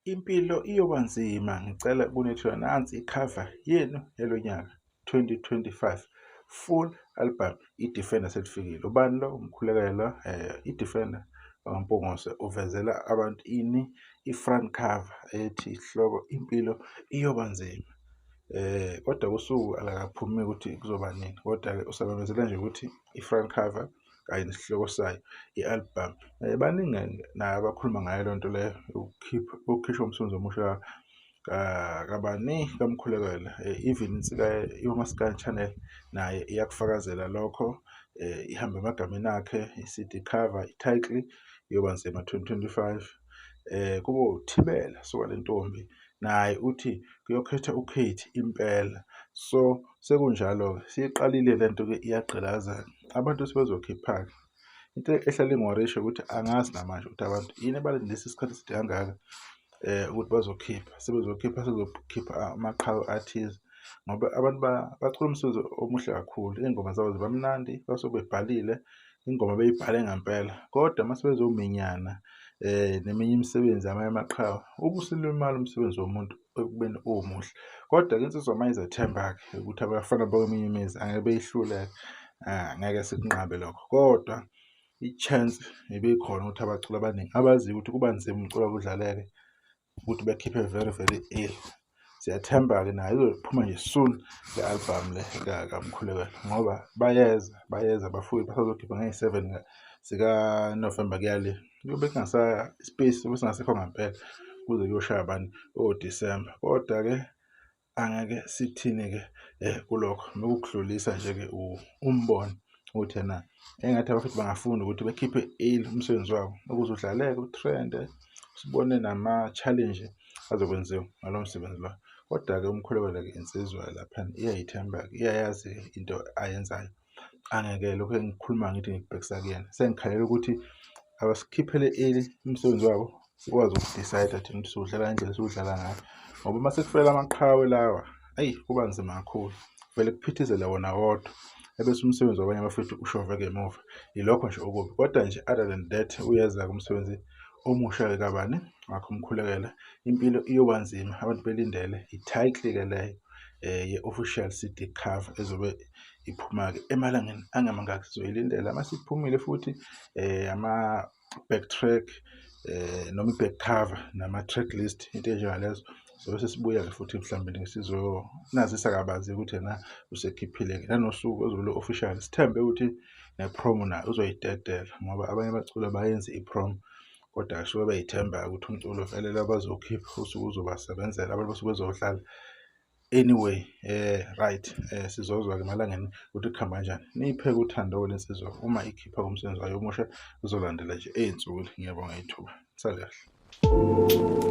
Impilo iyoba nzima, ngicela ukunethula nansi ikhava yenu yalo nyaka 2025 full album i-Defender selifikile. Ubani lo? Umkhulekela i-Defender wakwaMpungose uvezela abantu ini? I-front cover ethi isihloko impilo iyoba nzima. Kodwa usuku alakaphumi ukuthi kuzoba nini, kodwa-ke usamemezela nje ukuthi i-front cover kanye nesihloko sayo i-album. Baningi naye abakhuluma ngayo leyo nto leyo ukukhipha ukukhishwa umsebenzi omusha kabani kaMkhulekela. Even insika yoMaskandi Channel naye iyakufakazela lokho, ihamba emagameni akhe, i-CD cover, i-title iyoba nzima 2025. Kube uThibela suka le ntombi naye uthi kuyokhetha uKhethi impela. So sekunjalo-ke siyiqalile le nto-ke iyagqilaza abantu sebezokhipha-ke. Into ehlale ingiworisha ukuthi angazi namanje ukuthi abantu yini ebalindisa isikhathi eside kangaka ukuthi bazokhipha, sebezokhipha sebezokhipha amaqhawe athize ngoba abantu bacula umsebenzi omuhle kakhulu, iy'ngoma zabo ziba mnandi basuke bebhalile ingoma beyibhale ngempela kodwa uma sebezominyana neminye imisebenzi yamanye amaqhawe ube usulimala umsebenzi womuntu ekubeni umuhle. Kodwa-ke insizwa uma izethemba-ke ukuthi abafana bakweminye imizi angeke beyihluleke, angeke sikunqabe lokho kodwa i-chance ibikhona ukuthi abaculi abaningi abaziyo ukuthi kuba nzima umculo wabo udlaleke ukuthi bekhiphe very very early. Siyathemba-ke nayo izophuma nje soon le album le kaMkhulekelo ngoba bayeza bayeza bafowethu basazokhipha ngeyi-7 zika-November kuya le. Kuyobe kungasa space sobe singasekho ngampela kuze kuyoshaya bani o-December. Kodwa-ke angeke sithini-ke kulokho nokukudlulisa nje-ke umbono ukuthi ena engathi abafethu bangafunda ukuthi bekhiphe early umsebenzi wabo ukuze udlaleke utrende sibone nama-challenge azokwenziwa ngalo msebenzi lo. Kodwa-ke uMkhulekelo-ke insizwa laphana iyayithemba-ke iyayazi into ayenzayo. Angeke lokhu engikhuluma ngithi ngikubhekisa kuyena sengikhalela ukuthi abasikhiphele early umsebenzi wabo sikwazi uku-decide thina ukuthi siwudlala ngendlela esiwudlala ngayo ngoba uma sekufela amaqhawe lawa eyi kuba nzima kakhulu vele kuphithizele wona wodwa ebese umsebenzi wabanye abafethu ushoveke emuva. Yilokho nje okubi kodwa nje other than that uyeza-ke umsebenzi omusha-ke kabani wakho uMkhulekela. Impilo iyoba nzima abantu belindele i-title-ke leyo ye-official CD cover ezobe iphuma-ke emalangeni angamangaki sizoyilindela. Uma isiphumile futhi ama-backtrack noma i-back cover nama-track list into ey'njengalezo sobe sesibuya-ke futhi mhlawumbe sizonazisa kabanzi ukuthi ena usekhiphile-ke nanosuku ozobe lu-official. Sithembe ukuthi ne-promo nayo uzoyidedela ngoba abanye abaculi abayenzi i-promo kodwa suke bey'themba ukuthi umculo vele lo abazowukhipha usuke uzobasebenzela abantu basuke bezowudlala. Anyway, right, sizozwa-ke emalangeni ukuthi kuhamba kanjani. Niyipheke uthando le nsizwa uma ikhipha umsebenzi wayo omusha uzolandela nje ey'nsukwini. Ngiyabonga ithuba. Nisale kahle.